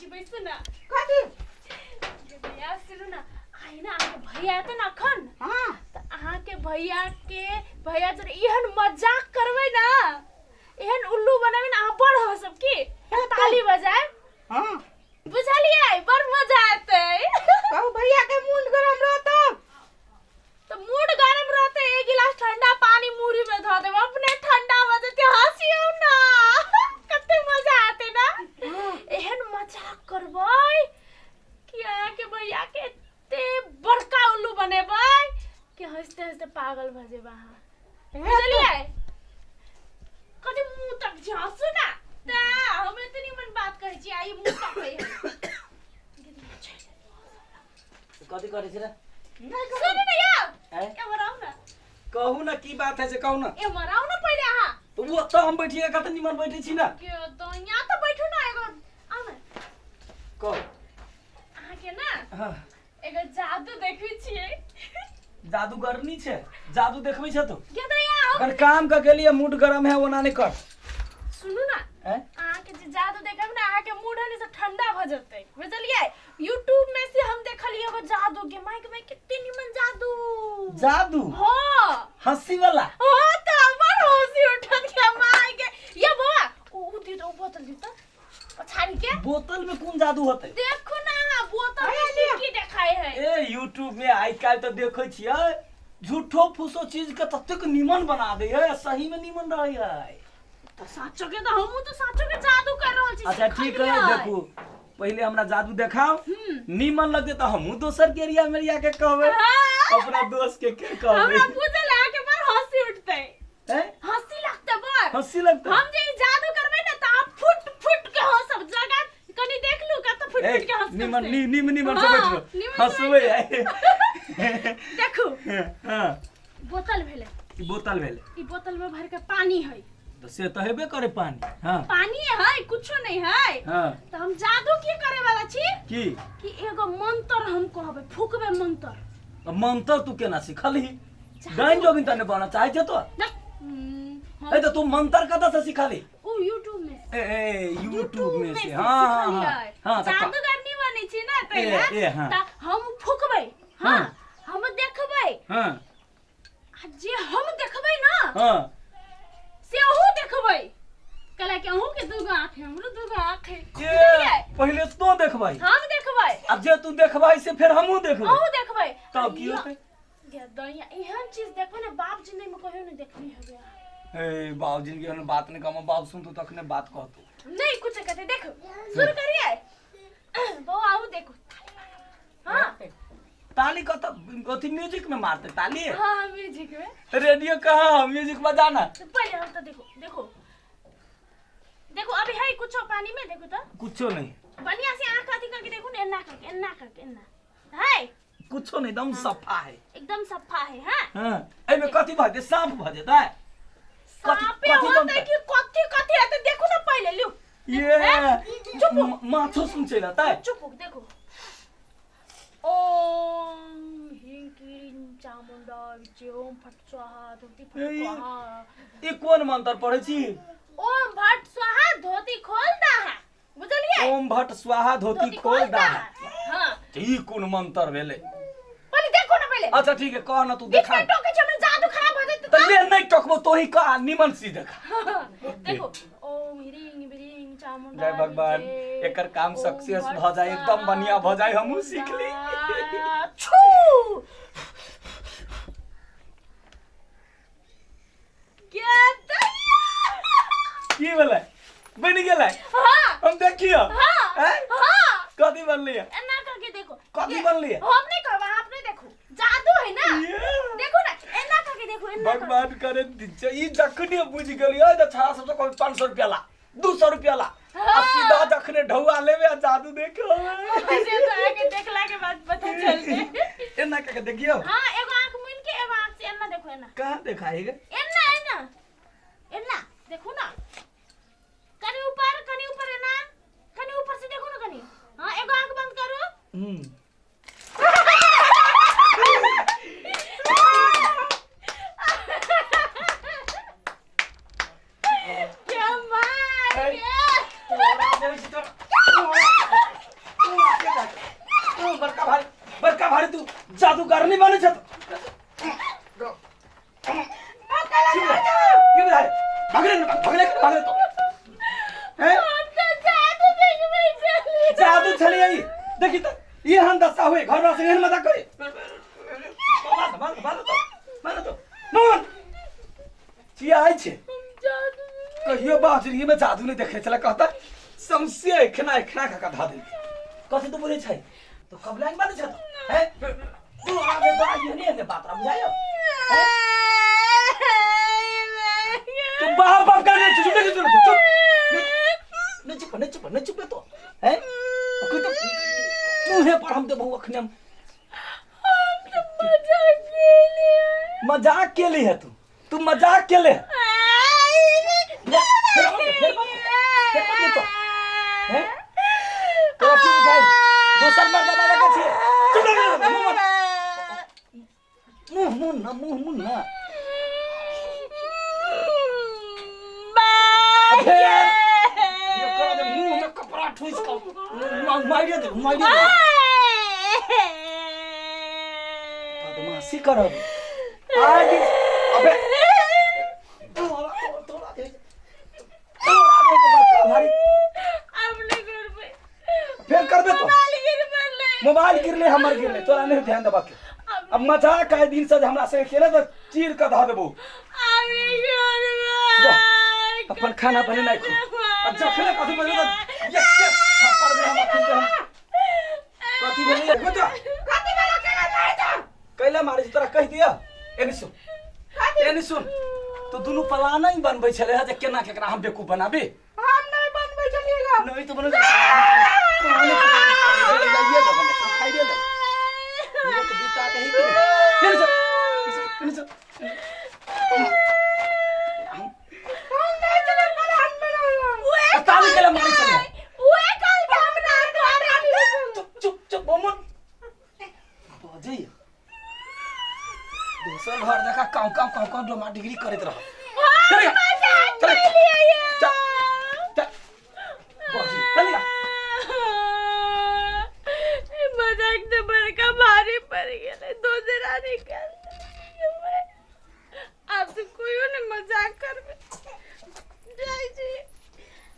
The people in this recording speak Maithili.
छी, बैसू ना। कथी? गे भैया, सुनू ना, आइ ना अहाँके भैया एतै ना अखन। हाँ। तऽ अहाँके भैया के भैया जरे एहन मजाक करबै ना, एहन उल्लू बनेबै ना, अहाँ बड़ हँसब की ताली बजायब। हाँ। बुझलियै? बड़ मजा एतै। कहू, भैया के मूड गरम रहतौ? तऽ मूड गरम रहतै, एक गिलास ठंडा पानी मूड़ी में धऽ देब, अपने ठंडा भऽ जेतै। हँसियौ ना, कते मजा आते ना। एहन मजाक करबै कि अहाँके भैया के एते बड़का उल्लू बनेबै कि हँसते हँसते पागल भऽ जेबै अहाँ, बुझलियै? कथी मुँह तक छी? हँसू ना तऽ हम एते निमन बात कहै छी आ ई मुँह तकै है। कथी करै छी रे? सुनू ने यौ। आँय? एम्हर आउ ने। कहू ने, की बात है से कहू ने। एम्हर आउ ने पहिले अहाँ। तो वो तो हम बैठिए कत निमन बैठे छी ना। के तो यहाँ तऽ बैठू ना, एगो आउ ने। कहू। अहाँके ना हाँ। एगो जादू देखै छियै। जादूगरनी छै, जादू देखबै छै तो? के तऽ यहाँ आउ। अगर काम के गेलिए मूड गरम है, ओना नहीं कर। सुनू ना। हैं? अहाँके जे जादू देखब ने, अहाँके मूड है ने से ठंडा भऽ जेतै, बुझलियै? यूट्यूब में से हम देखलियै एगो जादू के, माइक में कते निमन जादू। जादू? हाँ। हंसी वाला? हाँ, तऽ बड़ हंसी उठत के माय के। ये बौआ, उ दियौ तऽ, उ बोतल दियौ तऽ पछाड़ी के। बोतल में कोन जादू होते? देखू ना अहाँ, बोतल में की की देखाय है। ए, यूट्यूब में आइ काल्हि तऽ देखै छियै, झूठो फूसो चीज के ततेक निमन बना दे है, सही में निमन रहै है। तऽ साचो के तऽ हमहूँ तऽ साचो के जादू कर रहल छी। अच्छा, ठीक है। सिखलियै। देखू, पहिले हमरा जादू देखाओ, नीमन लगते तऽ हमहूँ दोसर के एरिया में के कहबै। हाँ। अपना दोस्त के कहबै। हमरा बुझल है, अहाँके बड़ हंसी उठतै। हैं? हंसी लगतै बड़। हंसी लगतै? हम जे ई जादू करबै ने तऽ आप फुट फुट के हंसब। जगह कनी देख लू कतऽ फुट ए, फुट के हंसब निमन से। निमन से हाँ, बैठ। निमन से। हंसबै है। देखू। हाँ। बोतल भेलै। ई बोतल भेलै। ई बोतल में भर के पानी है। तऽ से तऽ हेबे करे पानी, हाँ। पानी है, कुछो नहीं है। हाँ। तऽ हम जादू की करे वाला छी की? कि एगो मंत्र हम कहबै, फूकबै मंत्र। तऽ मंत्र तू केना सिखलही? डाइन जोगिन तऽ नहि बनऽ चाहै छै तो? ना, हम ए, तऽ तू मंत्र कतऽ से सिखलही? उ यूट्यूब में से। ए ए, यूट्यूब में से? से हाँ हाँ हाँ। सिखलियै। हाँ, तऽ जादूगर नहीं बनै छी ना तैला। ए, हाँ। तऽ हम फूकबै, हाँ। हाँ। हम देखबै। हाँ। आ जे हम देखबै ना, हाँ, से अहूँ देखबै, कला के अहूँ के दूगो आँख है, हमरो दूगो आँख है। ए, बुझलियै? पहिले तो देखबै। हम देखबै। आ जे तू देखबै से फेर हमहूँ देखबै। अहूँ देखबै। तब की होतै? गे दैया, एहन चीज देखबै ने, बाप जिंदगी में कहियो नहीं देखनी हवे। ए, बाप जिनके एहन बात नहीं कहबो, बाप सुनतौ तखने बात कहतौ। नहीं कुछ कहते, देखो, शुरू करिए बौआ, अहूँ देखो, ताली मारो। हाँ। ताली कत? अथी म्यूजिक में मारते ताली? हाँ, म्यूजिक में। रेडियो कहाँ? म्यूजिक बजाना। तो पहले हम तो देखो, देखो, देखो, अभी है कुछ पानी में? देखो तो। कुछो नहीं। बढ़िया से आंख अथी करके देखो ना, एन्ना करके, एन्ना करके, एन्ना है? कुछो नहीं, एकदम सफा है। एकदम सफा है, हाँ। हाँ, एहिमे कथी भऽ जेतै? साँप भऽ जेतै? कथी सापे कथी होतै बनतै? कि कथी कथी हेतै, देखो ना पहिले, लिउ। ये चुप। माछो सुन चलि अतै। चुप हो, देखो, ओम ह्रीं क्रीं चामुंडा विच्चे ओम फट स्वाहा धोती फट ए, स्वाहा। ई कोन मंत्र पढ़ै छी? ओम भट स्वाहा धोती खोल दाहा, बुझलियै? ओम भट्ट स्वाहा धोती खोल दाहा। हाँ। ई कोन मंत्र भेलै? पहिले देखो ना पहिले। अच्छा, ठीक है, कह ना तू। बीच देखा। में टोके छै, हमर जादू खराब हो जेतै। तऽ ले, नहि टोकबो, तोही कह, निमन सी देखा। देखो, ओम ह्रीं ब्रीं चामुंडा जय भगवान, विच्चे, एकर काम ओम सक्सेस भट भऽ जाय, एकदम बढ़िया भऽ जाय, हमहूँ सीख ली। स्वाहा। छू के दैया। की भेलै? बनि गेलै? हाँ। हम देखियो। हाँ। हैं? हाँ। कथी बनलै? एना करके देखो। कथी बनलै? हम नहीं कहब, आप नहीं देखो, जादू है ना। ये। देखो ना, एना करके देखो, एना करके। भगवान करे ई जखने बुझि गेलियै तऽ छड़ा सबसँ कहबै 500 रुपया ला, 200 रुपया ला, आ सीधा जखने ढौआ लेबै आ जादू देखो। से तो आके देखला के बाद पता चलते। एना कऽ के देखियौ। हाँ, एगो आंख मुन के, एगो आंख से एना देखो, एना। कहाँ देखाएगा? एना, एना, एना देखो ना, कनी ऊपर, कनी ऊपर, एना, कनी ऊपर से देखो ना कनी। हाँ, एगो आंख बंद करो। हम्म। क्या मार ए, के तोरा जाइ छी तोरा। जादूगरनी बनै छ की बुझाइ भगले न भगले भगले तो हैं हम तो जादू देखबै छलियै। जादू छलियै देखी त एहन दशा हुए घर से एहन मजाक करे मार मार मार तो मार तो मोहन चियाइ छै हम जादू कहियो बाप जिंदगी में जादू नहीं देखे छला कहता सौंसे एखना एखना खा धा देलकै कथी तू बुझै छै तो कबलाइन बात छै तो हैं तू आगे तो आज नहीं है बात बुझायो तू बाप बाप कर चुप चुप चुप चुप नहीं चुप नहीं चुप नहीं चुप तो हैं अखन तो मुँहे पर हम देबहु अखने हम मजाक केलियै। मजाक केली है तू तू मजाक केले है फेर बात फेर बात फेर बात तो हैं तोरा की बुझाइ दोसर मर्दा बाजा के छियै चुप रह मुंह मत मुंह मुंह ना मुंह मुंह ना फेर ये करा दे मुंह में कपड़ा ठूस के मारिए दे मारिए दे बदमाशी करब आज अबे तोरा तोरा दे तोरा दे बच्चा भारी अब नहीं करबै। फेर करबे तो मोबाइल गिर पड़लै। मोबाइल गिरले हमर गिरले तोरा नहीं ध्यान देबा के अब मजाक आए दिन से जे हमरा संगे खेले तऽ चीर के धऽ देबो अब नहीं करबै। जा, अपन खाना बनेनाइ खो आ जखने कथी बनेबै तऽ एके थप्पड़ दे हम अखन के हम कथी भेलै बेटा कथी भेलो केना मारै छौ कैला मारै छै तोरा कहि दिअ एने सुन एने सुन तो दुनू प्लान ही बनबै छलै हँ जे केना केकरा हम बेवकूफ बनाबी हम नहीं बनबै छलियै नहीं तो बनबै खाइ दे ये तो बीता कहीं कि नहीं एने सुन एने सुन हम नहीं छलियै प्लान बनाबै ताली केला मारै छलै उहे कहलकै हमरा तोरा चुप चुप चुप बमन बजैया दोसर घर देखा काव काव काव काव डोमा डिग्री करैत रह